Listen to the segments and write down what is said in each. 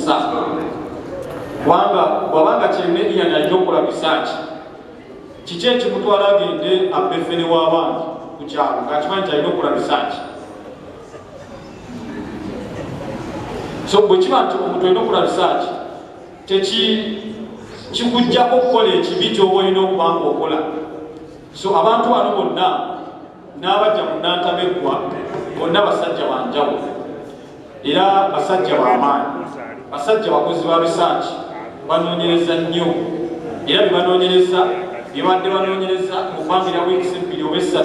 Musa, kubanga bwabanga Kyeyune Ian alina okukola research, kiki ekimutwala agende abefere w'abandi ku kyalo ng'akimanyi nti alina okukola research? So bwe kiba nti omuntu olina okukola research, kikujjako okukola ekibi ky'oba olina okuba nga okola. So abantu bano bonna n'abajja mu Nantameggwa bonna basajja banjawulo, era basajja b'amaanyi, basajja bakozi ba research, banoonyereza nnyo, era bye banoonyereza, bye badde banoonyereza mu bbanga erya weeks 2 oba 3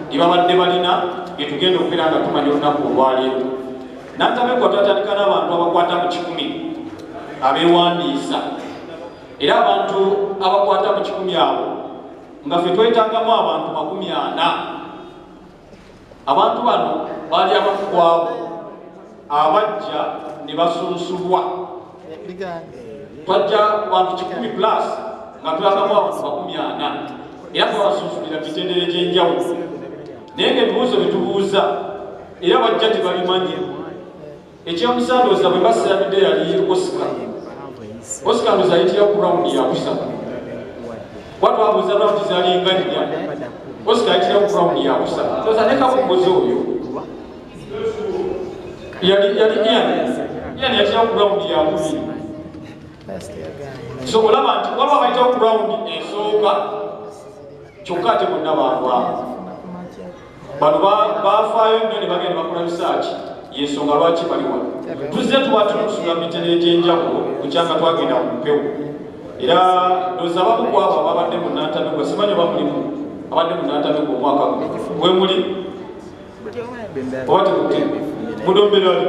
bye babadde balina, bye tugenda okubeera nga tumanya olunaku olwaleero. Nantameggwa twatandika n'abantu abakwata mu 100 abeewandiisa, era abantu abakwata mu 100 abo nga ffe twetagamu abantu 40. Abantu bano baali abamu ku abo abajja ne basunsulwa. Twajja ku bantu 100 plus nga twagamu abantu 40, era twabasunsulira mitendera egy'enjawulo, naye ng'ebibuuzo bye tubuuza era bajja tebabimanyi. Ekyomusandooza bwe basirabidde yali Oscar. Oscar ndooza ayitira ku round yakusatu, kuba twabuuza round zalinga nnya. Oscar ayitira ku round yakusatu, ndooza ne Kabugozi oyo yali Ian yatira ku round yakubiri. So olaba nti waliwo abayitawo ku round esooka, kyokka ate bonna bagwamu. Bano bafaayo nnyo ne bagenda bakola research, yensonga lwaki bali wano. Tuzze tuba tutusula mitendera egy'enjawulo bukyanga twagenda ku mpewo, era ndowooza abamu ku abo ababadde mu Nantameggwa, simanyi oba mulimu abadde mu Nantameggwa omwaka guno, bwe muli oba temutte mudombero ali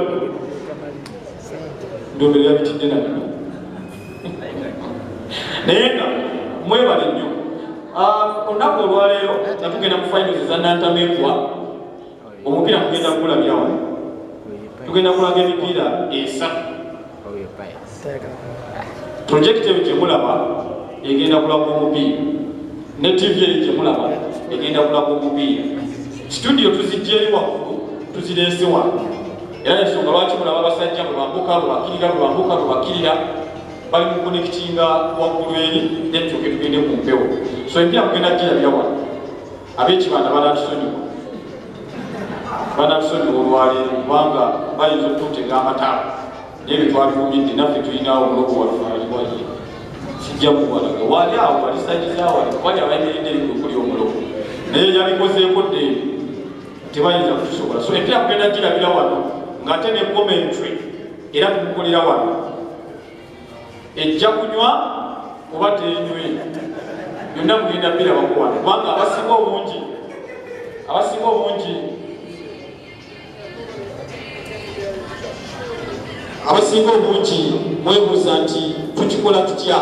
ndombero yabitidde nabino, naye nga mwebale nnyo. Olunaku olwaleero nga tugenda mu finals eza Nantameggwa, omupiira mugenda kugulabira wano. Tugenda kulaga emipiira esatu. Projector eyo gyemulaba egenda kulaga omupiira, ne TV eyo gyemulaba egenda kulaga omupiira. Studio tuzijja eri waggulu, tuzireese wano, era ensonga lwaki mulaba abasajja bwe bambuka, bwe bakkirira, bwe bambuka, bwe bakkirira, bali mu connectinga waggulu eri, then tuke tugende ku mpewo. So emipiira mugenda girabira wano. Ab'Ekibanda banatusonyiwa, banatusonyiwa olwaleero, kubanga bayinza okututega amataala, naye bye twabigumidde. Naffe tulinawo omulogo waffe aliwaye, sijja kuwalaga wali awo, walisagiza wali wali abayimiridde eri kuli omulogo, naye yabikozeeko dda ebyo, tebayinza kutusobola. So emipiira kugenda girabira wano, ng'ate ne commentary era tumukolera wano. Ejja kunywa oba tenywe, byonna mugenda birabako wano, kubanga abasinga obungi mwebuuza nti tukikola tutya.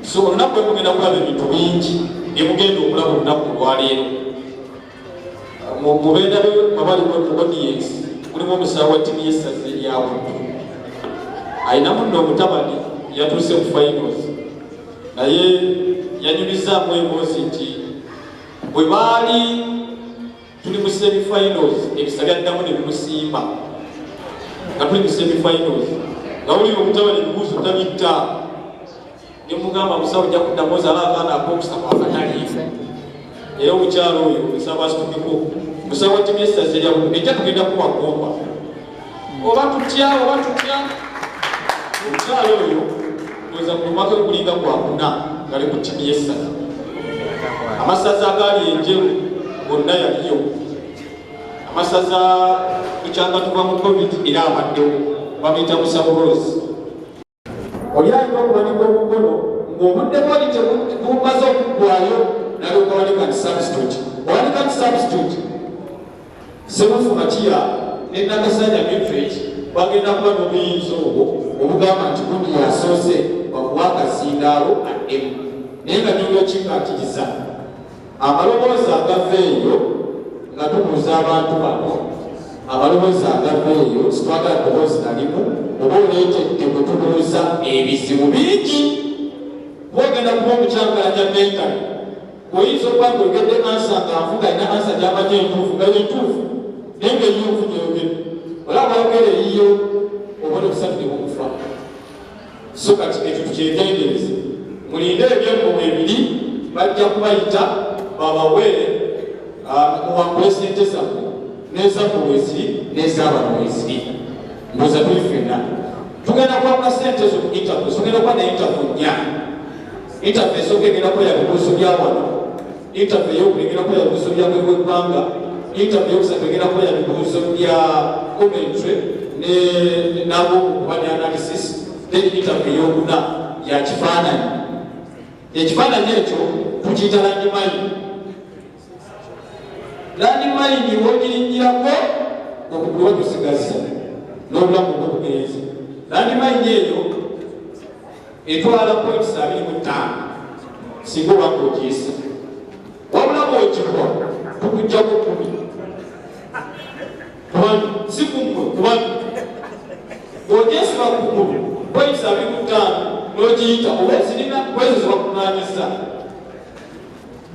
So olunaku lwe mugenda kulaba ebintu bingi byemugenda okulaba olunaku olwaleero. Mubeera abali mu audience mulimu omusawo wa ttiimu y'essaza erya Buddu, ayinamu nno omutabani yatuuse ku finals, naye yanyumizaamu emboozi nti bwe baali tuli mu semifinals, ebisa byaddamu ne bimusimba nga tuli mu semifinals, nga wulira omutabani ebibuuzo tabitta, ne mugamba, "Musawo, ojja kuddamu ozaala akaana akokusatu akataliimu." Era omukyalo oyo nsaba asitukeko, musawo wa ttiimu y'essaza erya Buddu. Ejja tugenda kubagomba oba tutya, oba tutya. Omukyalo oyo oza ku mwaka gulinga gwakuna ngali ku ttiimu y'essaza, amasaza agaali Enjeru gonna yaliyo, amasaza kukyanga tuva mu COVID era abaddewo. Bamuyita Musawo Rose. Oli alina okuwanika omukono ng'obudde bwali tebumaze okuggwayo, nalyoka wanika nti substitute, owanika nti substitute. Sebufu Makiya ne Nakasanya Mifrich bagenda kuba n'obuyinza obwo obugamba nti gundi yasoose, bakuwa akazindaalo addemu, naye nga nyonga okikatiriza amaloboozi agava eyo nga tubuuza abantu bano. Amaloboozi agava eyo sitwagala ddoboozi nalimu oba oleetedde bwe tubuuza ebizibu bingi, kuba ogenda kuba omukyankalanya mentally. Oyinza okuba nga oyogedde answer nga nfuga alina answer gy'amanyi entuufu, nga yentuufu, naye nga eyo nfu gyeyogedde, olaba ayogera eyiyo obone. Obusatu ne bumufa. So kati ekyo tukyegendereze, mulinde ebyemmo ebiri, bajja kubayita babawe muwangule sente zammwe, n'ezammwe weziri n'ezabano weziri. Ndowooza tuli ffenna tugenda kwawula sente zo ku interview. Tugenda kuba ne interview nnya. Interview esooka egenda kuba ya bibuuzo bya wano, interview eyokubiri egenda kuba ya bibuuzo bya bweru w'eggwanga, interview eyokusatu egenda kuba ya bibuuzo bya commentary n'abokukuba ne analysis, then interview eyokuna ya kifaananyi. Ekifaananyi ekyo tukiyita landmine. Landmine wogirinnyirako okugulwa tusigaza n'obulamu bw'obugenzi. Landmine eyo etwala points 25 singa obanga ogiyise, wabula bw'ogikwa tukuggyako 10. Kubanga si kummwe, kubanga bw'ogyesiba kugulu points 25 n'ogiyita oba zirina kwezo zebakuŋŋaanyiza,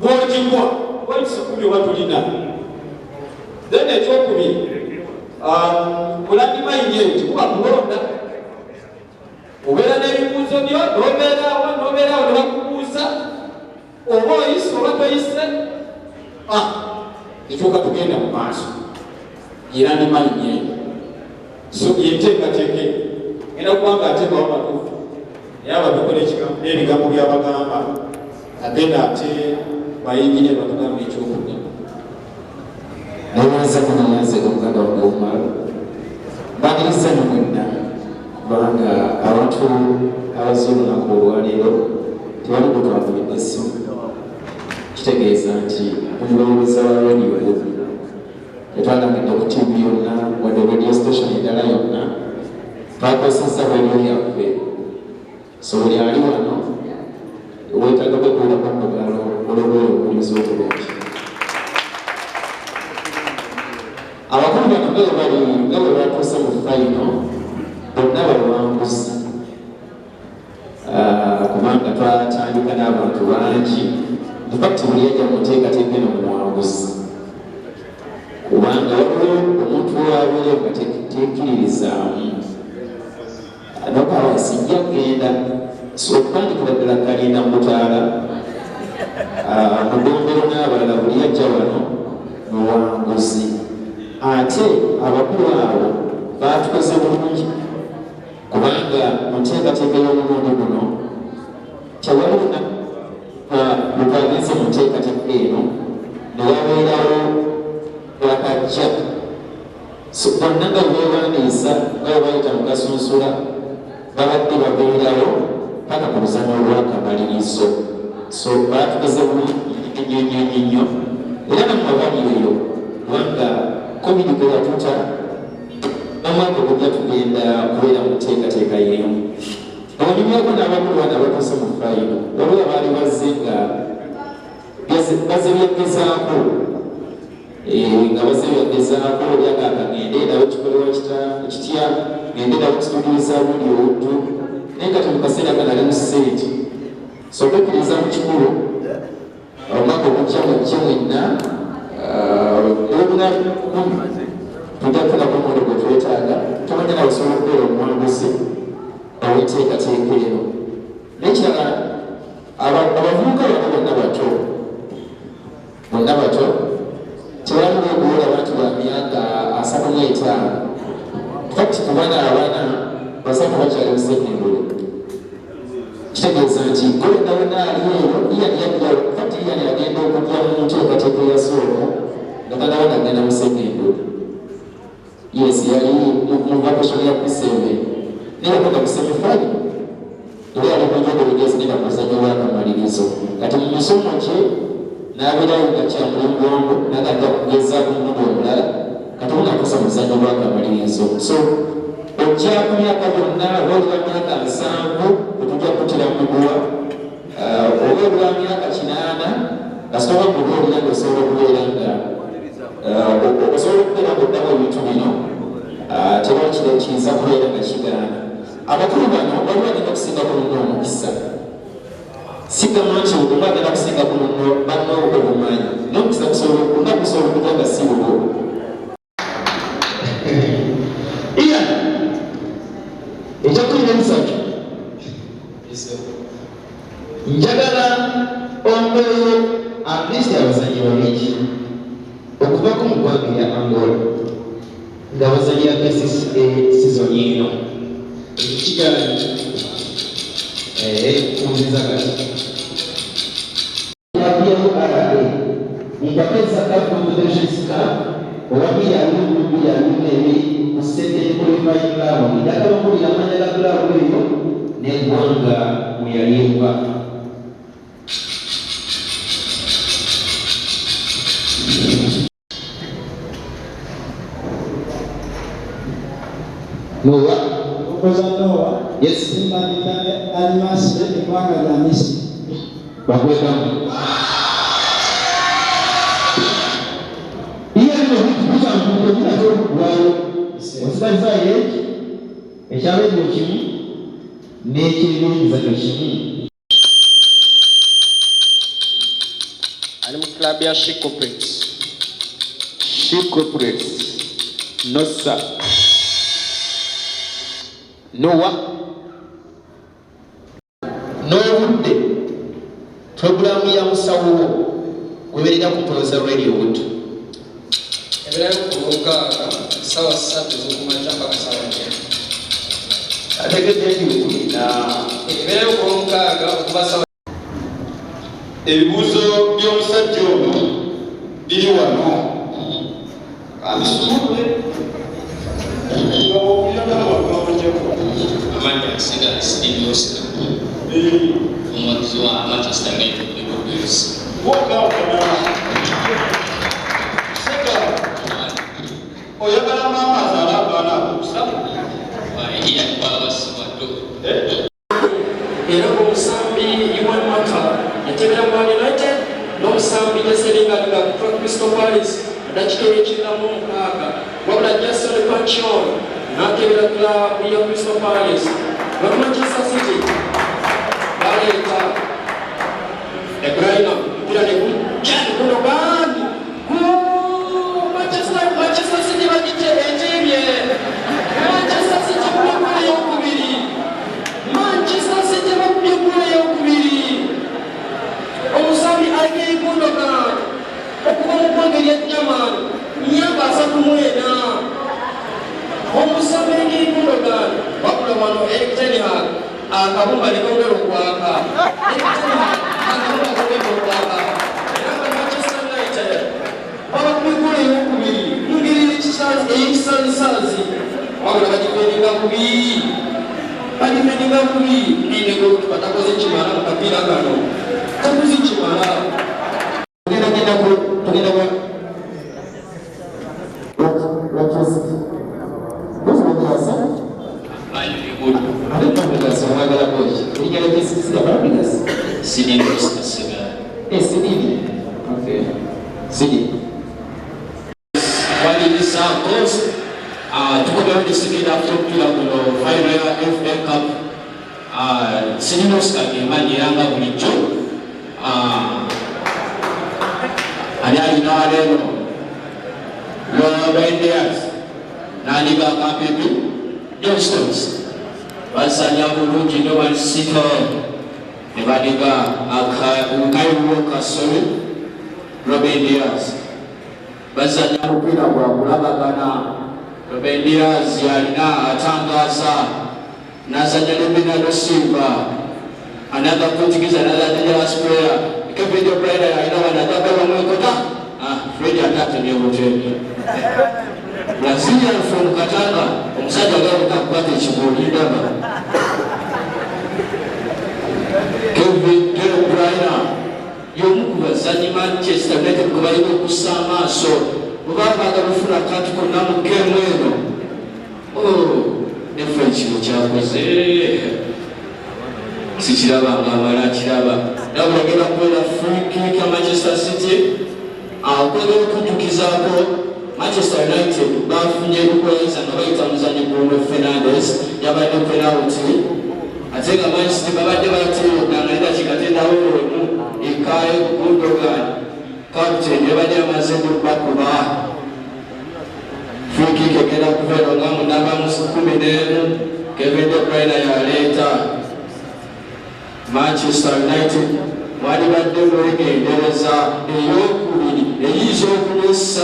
bw'ogikwa points 10 oba tulina. Then ekyokubiri, mu landmine eyo tekuba kulonda, obeera n'ebibuuzo byo, nobeeraawo nobeeraawo ne bakubuuza oba oyise oba toyise, nekyuka tugenda mu maaso. Era landmine eyo so yenteekateeka eyo genda kubanga ateekawo matuufu, naye ababikola n'ebigambo byabagamba agenda ate bayingine batugamba ekyokulya. Nebaza munayanzega muganda wange Omumalo. Mbaniriza nno mwenna, kubanga abantu abazze olunaku olwaleero tewali gwe essimu, kitegeeza nti omuweereza wa Radio Buddu tetwalangidde ku TV yonna wadde radio station endala yonna, twakozesezza radio yaffe. So buli ali wano weetaaga kwekuulako mugalo olw'okubeera omuwulizi obulungi. Abakulu bano nga bwe bali, nga bwe batuuse mu final, bonna bawanguzi, kubanga twatandika n'abantu bangi. In fact, buli yajja mu nteekateeka eno muwanguzi, kubanga waliwo omuntu wabeere nga tekkiririzaamu nokaba sijja kugenda. So okutandikira ddala kalinda mu butaala, mugombero n'abalala, buli yajja wano muwanguzi. Ate abakulu abo batukoze bulungi, kubanga mu nteekateeka y'omulundi guno tewali lutwagenze mu nteekateeka eno ne wabeerawo wakajja. So bonna nga beewandiisa, nga bwe bayita mu kasunsula, babadde babeerawo paka ku luzannya olwakamalirizo. So batukoze bulungi nnyo nnyo nnyo nnyo, era nammwe abali eyo, kubanga COVID gwe yatuta, n'omwaka ogujja tugenda kubeera mu nteekateeka y'emu. Onyumyako n'abakulu bano abatuuse mu final, waliwo abaali bazze nga bazze byagezaako, nga bazze byagezaako, olyaga ngende ndabe kikolebwa kitya, ngende ndabe studio za buli obuddu, naye kati mu kaseera kano ali mu set. So okwekkiriza mu kikulu, omwaka ogujja mujje mwenna, oluna tujja kufunako omuwendo gwe twetaaga. Tomanya nawe osobola okubeera omuwanguzi ow'enteekateeka eno. N'ekirala, abavubuka bano bonna bato, bonna bato, tewaliwo okuwola bantu ba myaka 35. Fact, ku baana abaana basatu bakyali mu secondary, kitegeeza nti gwe wonna ali eyo iyani yajja. Fact, iyani agenda okujja mu nteekateeka eyasooka nga tanaba nagenda mu secondary. Yes, yali mu vacation ya P7, naye yakoka ku semifinal, era yali kujogerogezi nenda kuzanya olwakamalirizo. Kati mu misomo kye n'abeerayo nga kyamulimbwongo, nagajja kugezaako omulundi omulala, kati onakosa muzanyo gwakamalirizo. So ojja ku myaka gyonna, oba oli wa myaka 70 tetujja kutira muguwa, oba oli wa myaka 80, kasita oba muba olina nga osobola okubeera nga osobola okubeera nga oddamu ebintu bino, tewali kiro kiyinza kubeera nga kigaana. Abakulu bano waliwo agenda kusinga ku munno omukisa, sigamba nti oba agenda kusinga ku munno banno obumanyi n'omukisa kusobola okujja nga si bubwo. Ian, Ekyekumi n'ebisatu, njagala ompeeyo at least abazanyi babiri okuvako mu ggwanga erya Angola nga bazanyira KCCA season eno. Ekyo kigaanyi kuwuliza kati yakuyamu RA mu mpaka eza CAF Confederations Cup owa 2022 ku second qualifying round. Njagala okuwulira amanya ga club eyo n'eggwanga mwe yali eva. Noah. Okoza Noah. Yes. Simba Al Masry, eggwanga lya Misiri. Bakwekamu iyo bino bitambudde binatera okuggwayo, osigaza eki ekyabeejo kimu n'ekyebyenjizanyo kimu. Ali mu club ya She Corporates. She Corporates. Nosa Nowa n'obudde, puroguramu ya musawo wo weberera ku Mpoloza Radio Buddu. Ebeerayo ku Lwomukaaga 3:00 ez'okumakya mpaka 4:00. Ategedde nti na Ebeerayo ku Lwomukaaga okuva sawa Ebibuuzo by'omusajja ono biri wano, kambisumulule nga bw'oyagala wagawonjeko. Amannya nsinga Sidney Oscar, omuwagizi wa Manchester United, the Blues. Wogawona sega, oyagala maama azaala abaana abokusatu? Eri bato. Era omusambi Juan Mata yatebera Man United n'omusambi Jesse Lingard nga kuva Crystal Palace mu dakiika ey'ekyenda mu mukaaga, wabula Jason Puncheon n'atebera club ya Crystal Palace. Ba Manchester City baleeta De Bruyne, mpira ne gujja ne Gundogan. Manchester City bagite etebye. Manchester City bakubye goal eyokubiri. Manchester City bakubye goal eyokubiri. Omusambi Ilkay Gundogan okuva mu ggwanga erya German, myaka 34, omusambi Ilkay Gundogan. Wabula wano Erik ten Hag akabumba ne kongera okwaka. Erik ten Hag akabumba kongera okwaka, era nga Manchester United babakubye goal eyokubiri mu ngeri ey'ekisaazisaazi, wabula bagifendinga kubi, bagifendinga kubi. Ne goalkeeper takoze kimala mu kapiira kano, takoze kimala. Tugenda genda ku tugenda ku Lwakyosi. Bozi. Man. Ate Fabregas omwagala koki? Erinnya lya KCCA Fabregas. Sidney Oscar Segal. Eh, Sidney. Okay. Sidney. Walirisa Ghost, tukomewo ne second half y'omupiira guno, final ya FA Cup. Sidney Oscar gemanyi era nga bulijjo. Ani alina waleeno Ruben Dias n'anyiga akapipi. John Stones bazanya bulungi nnyo, Man City ne baniga Kyle Walker, sorry, Ruben Dias. Bazanya mupiira gwa kulabagana. Ruben Dias yalina atangaza n'azanya ne Bernardo Silva, another Portuguese, another dangerous player, Kevin De Bruyne alina wano ataka bamwekota. Ah, Fred ate ne Brazilian from Katanga, omusajja agala kukwata ekigoli. Ndaba Kevin De Bruyne y'omu ku bazanyi Manchester United gwe balina okussa amaaso bwe baba baagala okufuna akantu konna mu game eno. Oh, ne French mukyakoze sikiraba nga amala kiraba nabula genda kubeera free kick ya Manchester City. Okwegera okujjukizaako, Manchester United bafunye equalizer nga bayita muzanyi Bruno Fernandes, yabadde penalty, ate nga Man City babadde bateredda nga nedakiika tendaweeremu. Ilkay Gundogan, captain, yabadde amaze bakuba free kick egenda kubeera nga munamba mu 11. Kevin De Bruyne yaleeta Manchester United mwalibadde mwegendereza eyokubiri eyinza okulesa.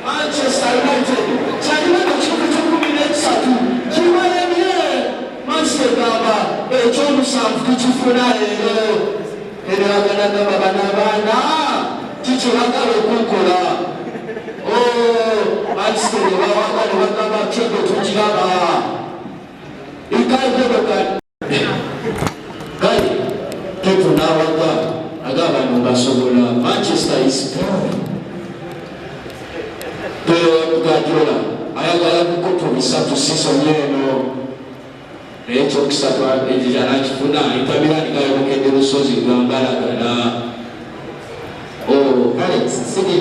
Manchester United kyalibadde kifo 13 kibayemye Manchester gamba ekyomusanvu tukifuna leero eraganagamba bano abaana kikibagala okukola. Manchester nebawanga ne bagamba kyego tukiraba ikaegogai tetunawaga agaba no basobola. Manchester is good. Pep Guardiola ayagala bikopo 3 season eno naye ekyokusatu ekirala nakifuna Inter Milan gayobokedde lusozi lwa Mbalagala. Kale sidi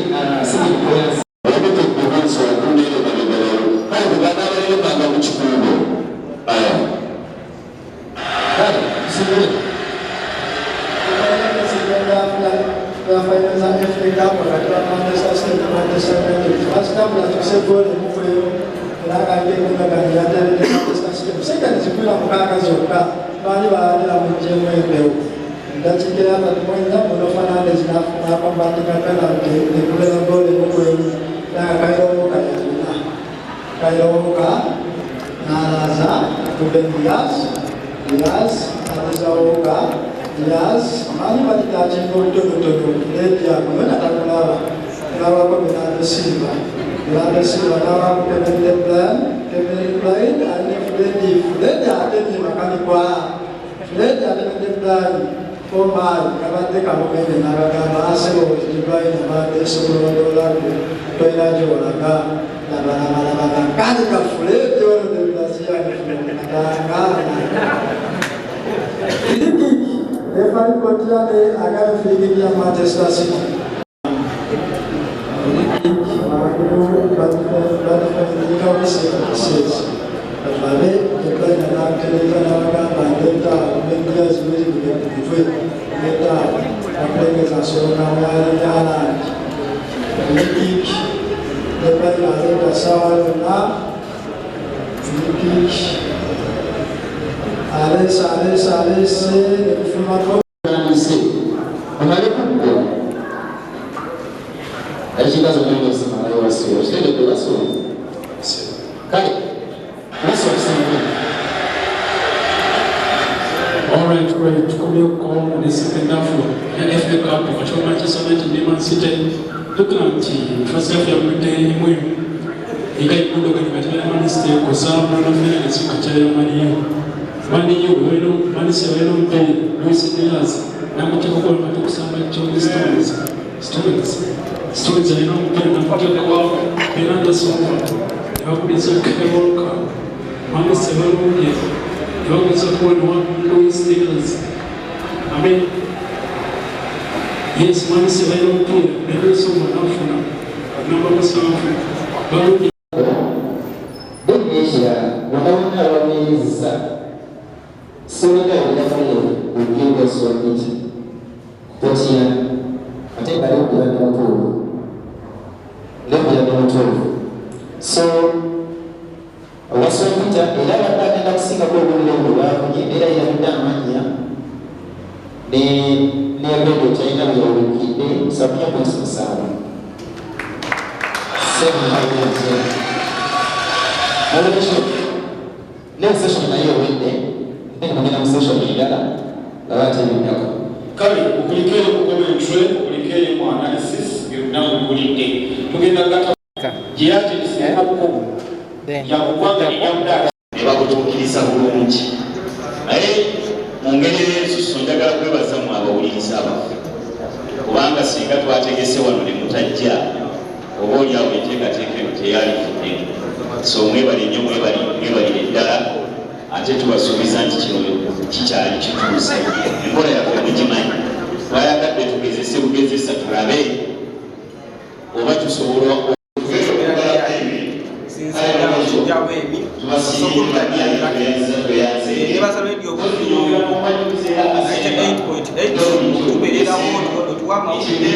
ow'amawulire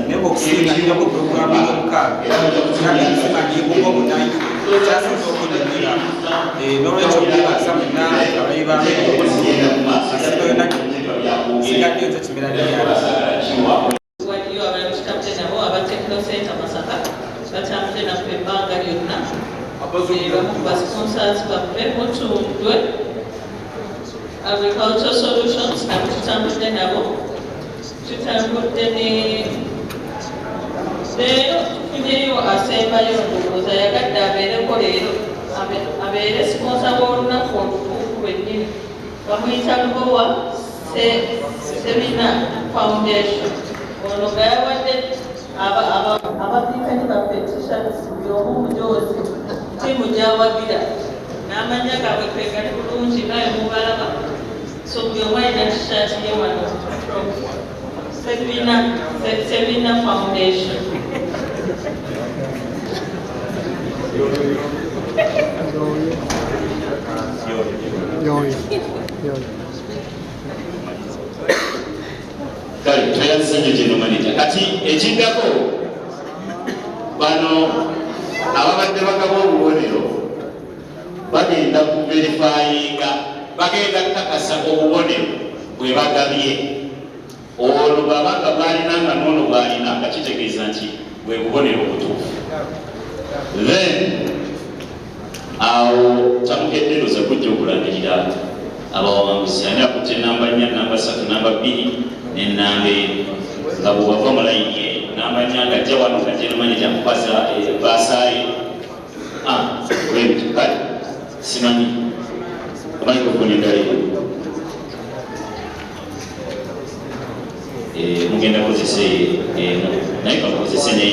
naye ng'okusinga nninako pulogulaamu y'omukaaga era omunayi kyasinza okunyumira. N'olwekyo mbebaza mwenna abayi ba asinga yonna sigaddeyo nze Kimera Lilian. Waliyo abalala tutambudde nabo aba Techno Center Masaka, batambudde naffe ebbanga lyonna, bamu ku basponsors baffe. Mutundwe Agriculture Solutions nabo tutambudde nabo, tutambudde ne leero tufunyeyo asembayo, ndowooza yagadde abeereko leero, abeere sponsor w'olunaku olutuufu lwennyini, bamuyita Lubowa Sebina Foundation. Ono nga yawadde abapiikanyi baffe T-shirts, buli omu mujoozi ttiimu gy'awagira n'amanya gaabwe kwegali bulungi naye mubalaba. So buli omu alina T-shirt ye wano from Sebina Foundation. Kale tweyanzisa nnyo general manager. Kati ekiddako, bano ababadde bagaba obubonero bagenda kuverifyinga, bagenda kukakasa obubonero bwe bagabye. Olwo bwabanga bwalina nga noono bwalina, nga kitegeeza nti bwe bubonero obutuufu. Then awo tamukedde ndoza kujja okulangirira abawanguzi, ani akutte namba 4, namba 3, namba 2 nenamba 1, nga bwebava mu layini eyo namba 4 nga ajja wano nga general manager amukwasa baasaaye bwebityo. Kale simanyi microphone endala eyo mugenda kukozesa eno, naye kamukozese ne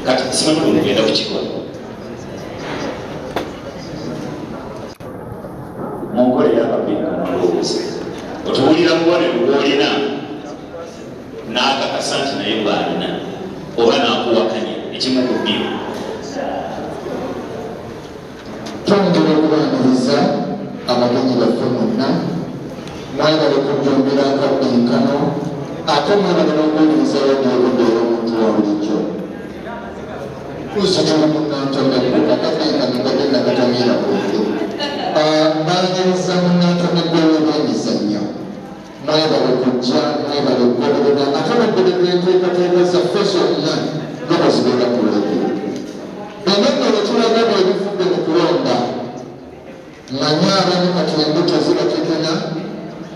kati simanyi bwe mugenda kukikola munkolera akapinkano. Ndowooza otuwulira mubonero bwolina n'akakasa nti naye bwalina oba n'akuwakanya ekimu ku bbyo. Twongera okubaaniriza abagenyi baffe mwenna, mwebale kujjumbira akabbinkano, ate mwebale n'okuwuliriza radiyo okubeera omuntu wa bulijjo. Tuusi tuli mu Nantongo, akabbinkano gagenda katamiira bwenge. Baaniriza mu Nantongo w'ebyemizannyo, mwebale kujja, mwebale kugoberera, ate n'okugoberera enteekateeka zaffe zonna nga bwe zibeera ku radiyo. Bino nno bwe tulaga bwe bivudde mu kulonda, manye abamu kati embuto zibatekena,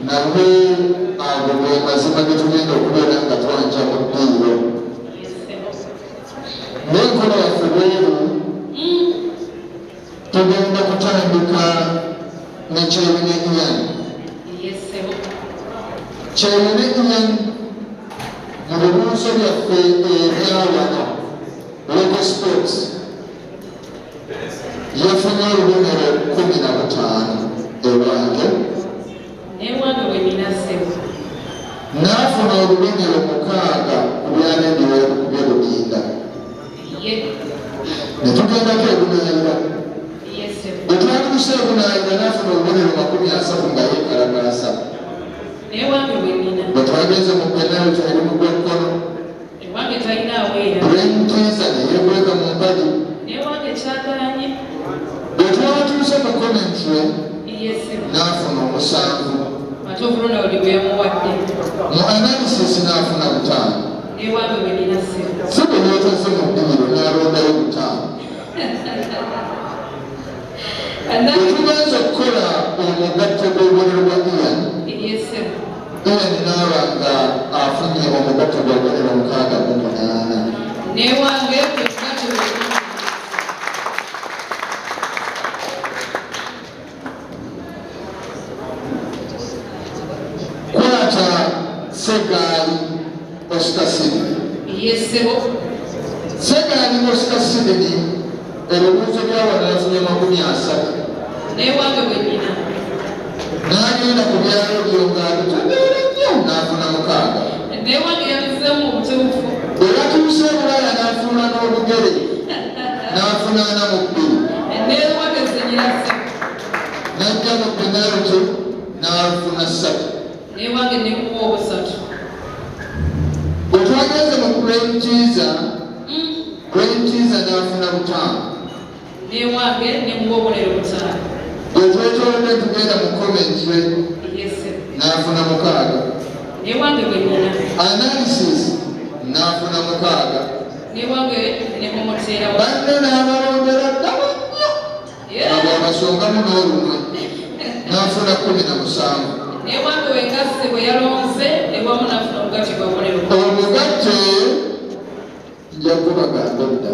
naye ago ge mazima ge tugenda okubeera nga twanja mu ddiiro. N'enkola yaffe bweru, tugenda kutandika ne Kyeyune Ian. Kyeyune Ian mu bibuuzo byaffe ebya wano local sports yafunye obubonero 15 ewange, Newange bwe nina ssebo. N'afuna obubonero 6 ku bya rediyo Buginda. Ye. Ne tugendako ebunaayira. Ye ssebo. Bwe twatuuse ebunaayira n'afuna obubonero 30 nga yeekalakaasa. Newange bwe nina. Bwe twagenze mu penalty eri mu gw'ekkono, Ewange talina aweera. Brain teaser ne yeekweka mu mpagi. Newange kyagaanye. Bwe twatuuse mu commentary Ye ssebo. n'afuna 7. Matovu Ronald bwe yamuwadde. Mu analysis n'afuna 5. Newange bwe nina ssebo. Si bwe yeeteze mu ddibiro n'alondayo 5. Bwe tugenze okukola omugatto gw'obubonero bwa Ian, Ye ssebo. Ian n'aba nga afunye omugatto gw'obubonero 68. Newange bwe mugatto bwe nina. Kwata Segaali Oscar Sydney. Ye ssebo. Segaali Oscar Sydney ebibuuzo byawano yafunye 30. Newange bwe nina. N'agenda ku byalo byo ng'abitegeera nnyo n'afuna 6. Newange yabizzeemu mu butuufu. Bwe yatuuse e Bulaaya n'afuula n'olugere n'afuna 42. Newange zenyina ssebo. N'ajja mu penalty n'afuna 3. Newange ne muwa obusatu. Brain teaser n'afuna 5. N'ewange ne muwa obubonero 5. Bwe twetoolodde tugenda mu commentary n'afuna 6. N'ewange bwe nnina. Analysis n'afuna 6. N'ewange ne mumuteerawo. Banne n'abalondera ddala nnyo. Abo abasongamu n'olumwe n'afuna 17. N'ewange wengasse bwe yalonze ewamu n'afuna omugatte gwa bubonero. Omugatte nja kubagamba dda.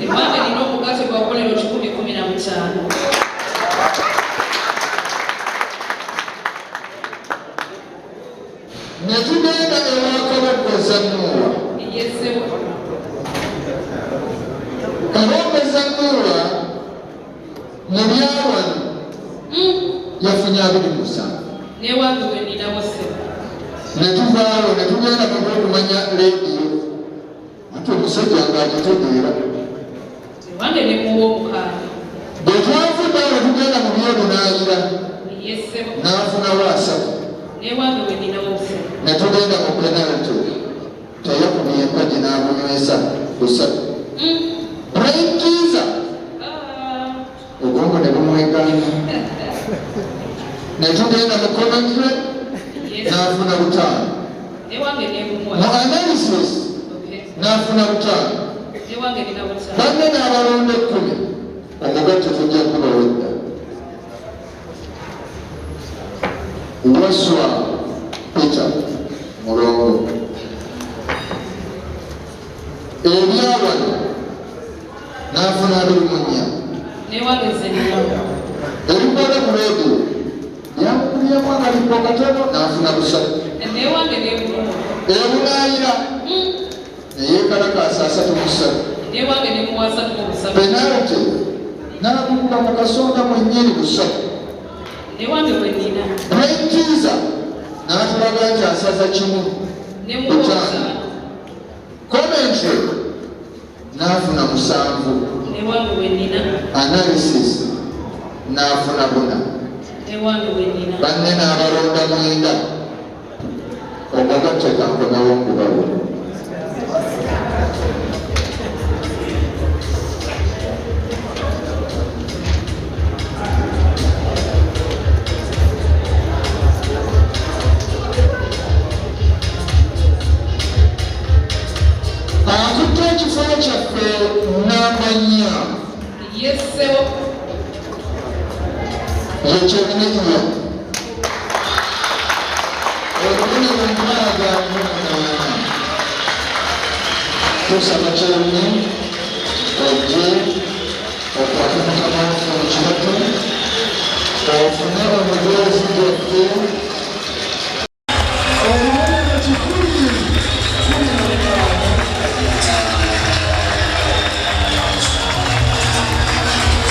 Ewange nina omugatte gwa bubonero 115. Ne tugenda ewa Kaboggoza Nuuwa. Kaboggoza Nuuwa mu byawano yafunye 27. N'ewange we nninawo ssebo. Ne tuvaawo ne tugenda mu by'okumanya leediyo. Ate omusajja ng'agitegeera. Ewange ne muwa 6. Bwe twavudde awo ne tugenda mu by'obunaayira. N'afunawo 3. N'ewange we nninawo ssebo. Ne tugenda mu penalty. Teyakubye empagi n'abunywesa 3. Brain teaser. Obwongo ne bumwegaana. Ne tugenda mu commentary n'afuna 5. N'ewange ne bumuwa. Mu analysis n'afuna 5. N'ewange nina 5. Banne n'abalonda 10. Omugatte tujja kubawedda. Waswa Peter Mulongo. Ebyawano n'afuna 24. N'ewange nze nninawo. Ebikwata ku leediyo yamukuliramu akaliko katono n'afuna 3. N'ewange ne bumuwa. Ebunaayira ne yeekalakaasa 33. N'ewange ne muwa 33. Penalty n'agukuba mu kasonda mwennyini 3. N'ewange bwe nnina. Brain teaser n'atulaga nti asaza 1. Ne muwa 5. Commentary n'afuna 7. N'ewange bwe nnina. Analysis n'afuna 4. N'ewange bwe nnina. Banne n'abalonda 9. Omugatte kankomewo nkubawe. Akutte ekifo kyaffe namba 4. Ye ssebo. Ye Kyebinyiiya. Obubonero 68. Tusaba Kyebinyi ojje okwate mukama waffe mu kibatu ofune omugezi gwaffe.